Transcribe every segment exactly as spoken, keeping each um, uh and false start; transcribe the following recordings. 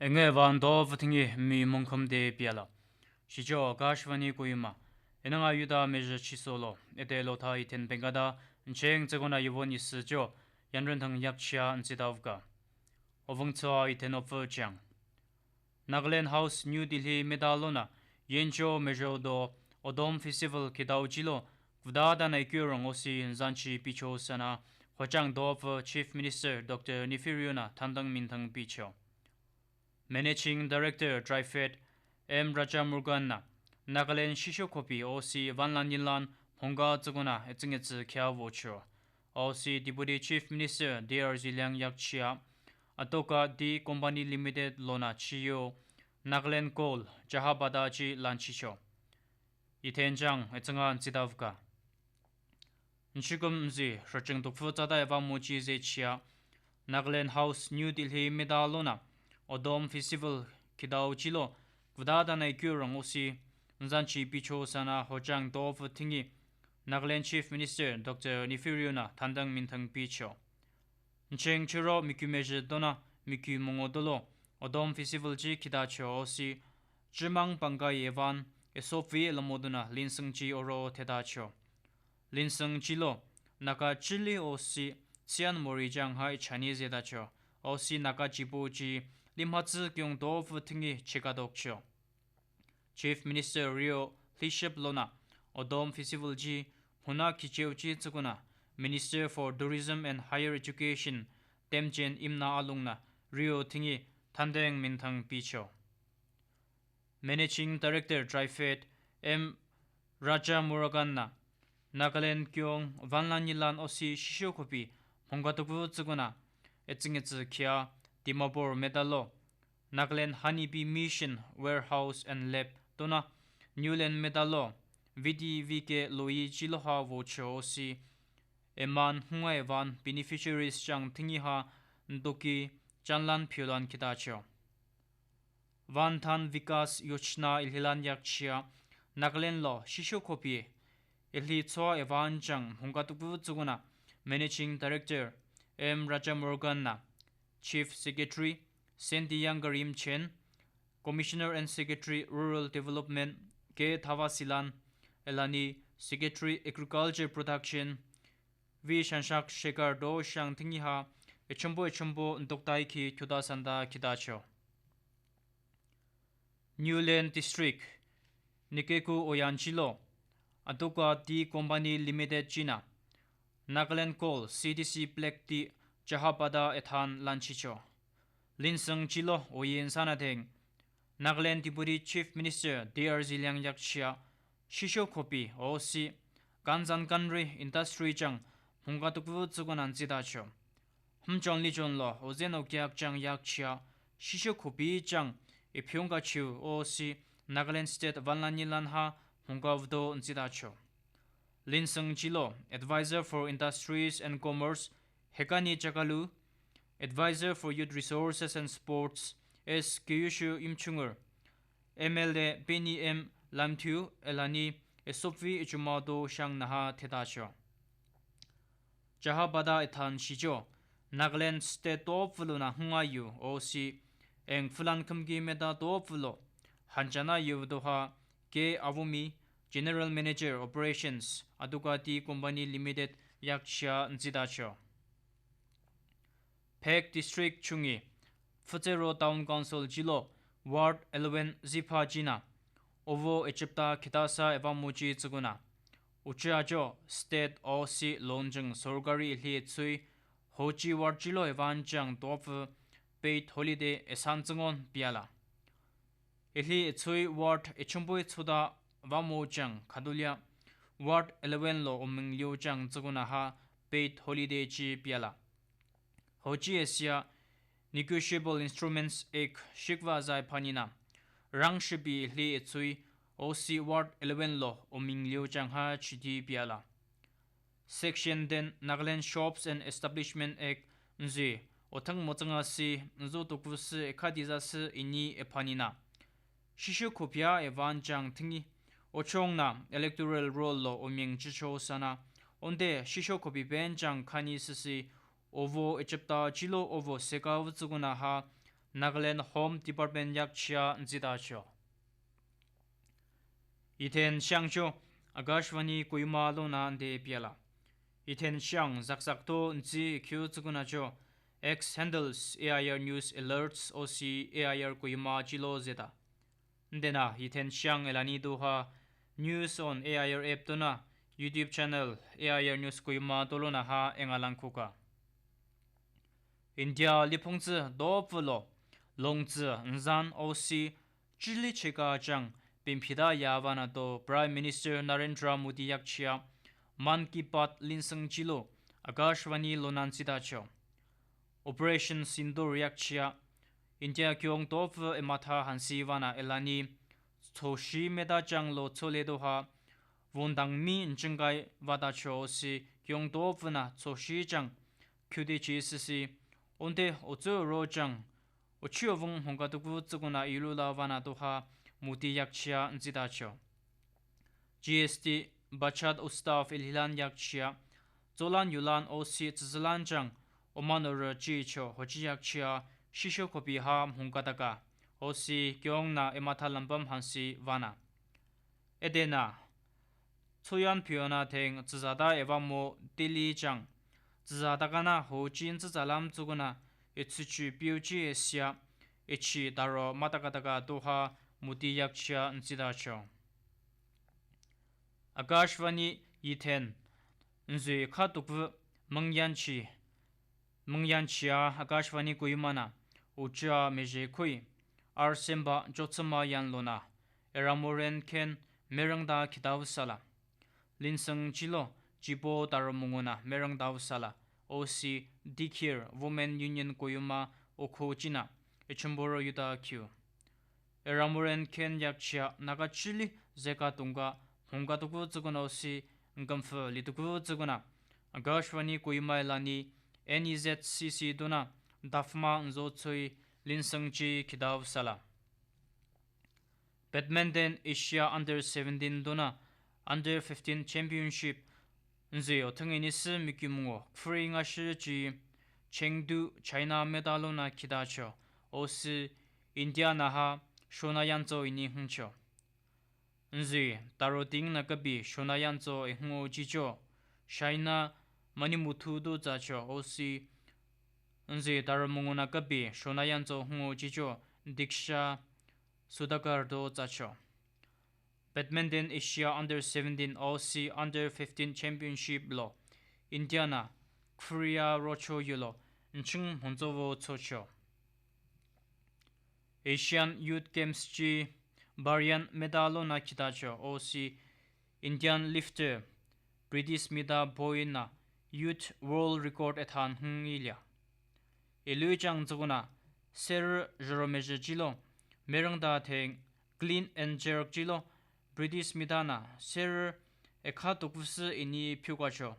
Enge van dov vütüngi mi mungkum de piala. Shijo Akashvani Kohima. Enanga yuda meja chisolo. Ete lota iten bengada, ncheng tsegona yuvon isijo, yanren thang yakchia nsitavka. Ovung tsua iten opfu chang. Nagaland House New Delhi medalona, yenjo mejo do, Odom Festival kidau chilo, gvda danai kyurong osi nzanchi picho sana, hojang dov Chief Minister Doctor Neiphiu Rio na thandang minthang picho. Managing Director TRIFED M Rajamurugan na, Nagaland shisho khopi osi vanlan yinlan hongga tsuguna etsing etsi kya vocho. Osi Deputy Chief Minister D R Zeliang yakchia, Atoka Tea Company Limited lona chiyo, Nagaland Coal, Jahapada chi lanchicho. Iten chang etsinga nsitavka. Nchikum nzi, racheng tukfu tsada eva mochi zechia. Nagaland House New Delhi medalona, Odom Festival kidau chilo, gvda danai kyurong osi, nzanchi picho sana hojang dov vütüngi, Nagaland Chief Minister Doctor Neiphiu Rio na thandang minthang picho. Ncheng chiro mikyu meje dona, mikyu mungo dolo, Odom Festival chi kidacho osi, chimang pangkai evan, esopvi lamoduna linseng chi oro tedacho. Linseng chilo, Naga chili osi, sian mori jang hai chani zedacho, osi Naga chipo chi, limhatsi kyung dov vütüngi chekadokcho. Chief Minister Rio lishep lona, Odom Festival chi, huna kicheu chi tsuguna, Minister for Tourism and Higher Education, Temjen Imna Alungna, Rio thingi, thandang minthang picho. Managing Director TRIFED, M Rajamurugan na, Nagaland kyong vanlan yinlan osi shisho khopi, hongga tukvu tsuguna, etsing etsi kya, Dimapur medalo, Nagaland Honeybee Mission Warehouse and Lab tona Newland medalo, V D V K loyi chiloha vocho osi, eman hungai van beneficiaries chang thingi ha, ndoki chanlan phiulan kidacho. Van Dhan Vikas Yojana ilhilan yakchia, Nagaland lo shisho khopi, ilhi tsua evan chang hongga tukvu tsuguna, Managing Director M Rajamurugan na, Chief Secretary, Sentiyang Karimchen, Commissioner and Secretary Rural Development, K Thavaseelan, elani Secretary Agriculture Production, V Shanshak Shekhar do shang thingi ha, echumbo echumbo ndoktai ki kyuda sanda kidacho. Newland District, Nikeku Oyan chilo, Atoka Tea Company Limited china, Nagaland Coal C D C Black Tea Jahapada ethan lanchicho. Linseng chilo oyin sana theng, Nagaland Deputy Chief Minister D R Zeliang yakchia, shisho khopi, osi, ganzan ganri industry chang, hongga tukvu tsukunan zidacho. Hmchon lichon lo, ozen okyak chang yakchia, shisho khopi chang, iphiung kachiu, osi, Nagaland State vanlan yinlan ha, hongga vdo nzidacho. Linseng chilo, Advisor for Industries and Commerce, Hekani Chakalu, Advisor for Youth Resources and Sports, S Kiyushu Yimchunger, M L A Benny M Lamthew, elani, esopvi echuma do shang naha thedacho. Jahapada ethan shijo, Nagaland State top vluna hunga yu, osi, eng fulan kumki meda top vlo, hanjana yu doha, K Avumi, General Manager Operations, Atoka Tea Company Limited yakchia nzidacho. Phek District chungi, Pfutsero Town Council chilo, Ward eleven zipha china, ovo echipta khitasa eva muchi tsukuna. Uchi ajo, State osi lonjeng sorkari ilhi etsui, hochi ward chilo evan chang topvu, paid holiday esan tsungon piala. Ilhi etsui ward echumpui tsuda vamo chang khadulia, Ward eleven lo oming liu chang tsukuna ha paid holiday chi piala. Hochi esia Negotiable Instruments Act shikva zai phanina, rangshipi ilhi etsui osi Ward eleven lo oming liu chang ha chiti piala. Section ten Nagaland Shops and Establishment Act nzi, othang motsanga si, nzo tokvu si, ekhadi za si, ini ephanina. Shisho khopia evan chang thingi, ochongna electoral roll lo oming chicho sana, onde shisho khopi pen chang khani sisi, ovo echipta chilo ovo seka vutsukuna ha, Nagaland Home Department yakchia nzitacho. Iten shang cho Akashvani Kohima lona nde piala. Iten shang zakzak to nzi kyu tsukuna cho X handles A I R News Alerts O C A I R Kohima chilo zeta. Ndena iten shang elani duha News on A I R app tuna YouTube channel A I R News Kohima tolona ha engalang kuka. India liphungtsi dopvulo longtsi nzan O C chili cheka chang pimpida yavana to Prime Minister Narendra Modi yakchia Mann Ki Baat linsang chilo Akashvani lonan sitacho. Operation Sindoor yakchia India kyong topvu ematha hansi vana elani choshi meda chang lo chole doha vundang mi nchingkai vata cho si kyong topvuna choshi chang kyudi chi sisi unte ochu ro chang ochu vung hongka tukvu tsukuna ilula vana doha Modi yakchia nzitacho. G S T Bachat Utsav ilhilan yakchia zolan yulan O C tsizilan chang oman ora chi cho hochi yakchia shisho kopi ha mhungkataka O C kyongna ematha lampam hansi vana. Edena tsuyan piona theng tsizada eva mo tili chang tsizada kana hochin tsizalam tsukuna etsuchu piuchi esia echi daro matakataka doha Modi yakchia nzitacho. Akashvani iten nzui khatukvu mangyanchi mangyanchia Akashvani Kohima na ucha meje khui arsemba jotsama yanlona eramoren khen merangda khidau sala. Linsang chilo chipo daro munguna merangdau sala O C Dikhir Women Union Kohima okho china echimboro yuta kyu. Eramoren khen yakchia Naga chili zeka tungka hongka tukvu tsukuna O C nkamfu litukvu tsukuna Akashvani Kohima elani N E Z C C duna dafma nzo tsui linsang chi khidau sala. Badminton Asia Under seventeen duna Under fifteen Championship nzui othang ini si mikimungo kfri nga shi chi Chengdu China medal lona khidacho O C India naha shona yancho ini hungcho. Nzui daro ting na kapi shona yancho ihungo chicho China Manimuthu do zacho O C nzui daro munguna kapi shona yancho hungo chicho Diksha Sudhakar do zacho. Badminton Asia Under seventeen O C Under fifteen Championship lo India na Korea rocho yulo nching honzo vo chocho. Asian Youth Games chi Barian medal lona khidacho O C Indian lifter British mida boy na youth world record ethan hung ilya. Ilui chang tsukuna ser jero meje chilo merangda theng clean and jerk chilo British mida na ser ekha tukvsi ini pyukacho.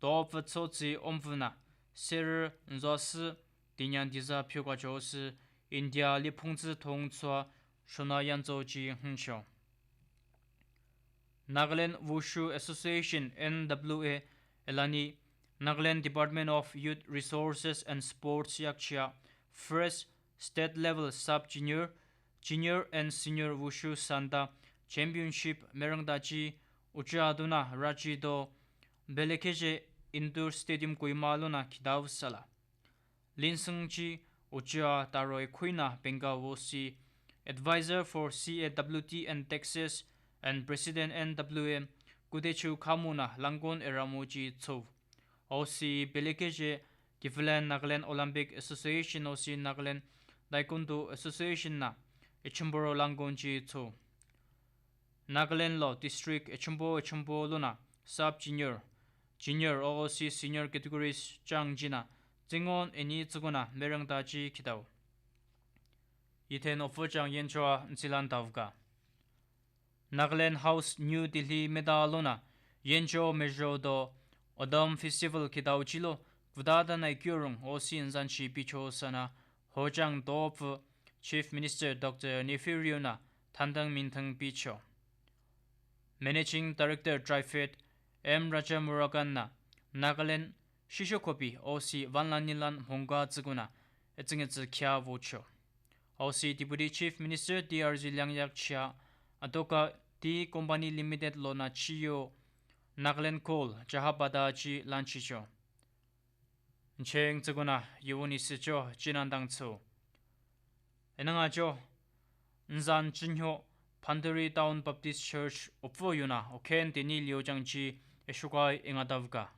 Top vatso tsi omvuna ser nzwasi tinyan diza pyukacho si India liphungtsi thongtswa shona yancho chi hungcho. Nagaland Wushu Association N W A elani Nagaland Department of Youth Resources and Sports yakchia First State Level Sub Junior, Junior and Senior Wushu Sanda Championship merangda chi ucha duna rachi do Belekeje Indoor Stadium Kohima lona khidau sala. Linsang chi ucha taroi khuina Benga wo si Advisor for C A W T and Taxes and President N W A Kudechu Khamu na langkon eramu chi chou. O C Belekeje Kivilan Nagaland Olympic Association O C Nagaland Taekwondo Association na echimboro langkon chi chou. Nagaland lo district echimbo echimbo luna sub junior, junior O O C senior categories chang jina zingon eni tsukuna merangda chi khidau. Iten ofo chang yenchoa nsilan tauka. Nagaland House New Delhi meda luna yencho mejo do Odom Festival khidau chilo kudada nai kyurung O C nzan chi picho sana Hojang Dopfu Chief Minister Doctor Neiphiu Rio na thantang mintang picho. Managing Director Trifed M Rajamurugan na Nagaland shisho kopi O C vanlan nilan mongga tsukuna etsing etsi kya vocho. Aosi Deputy Chief Minister T R Zeliang yakchia Adoka Tea Company Limited lona C E O Nagaland Coal Jahapada chi lanchicho. Ncheng tsaguna yowuni sicho chinandang chu. Enanga cho, nzan chinho Bhandari Town Baptist Church upvo yuna okhen teni liochang chi eshukai engatavka.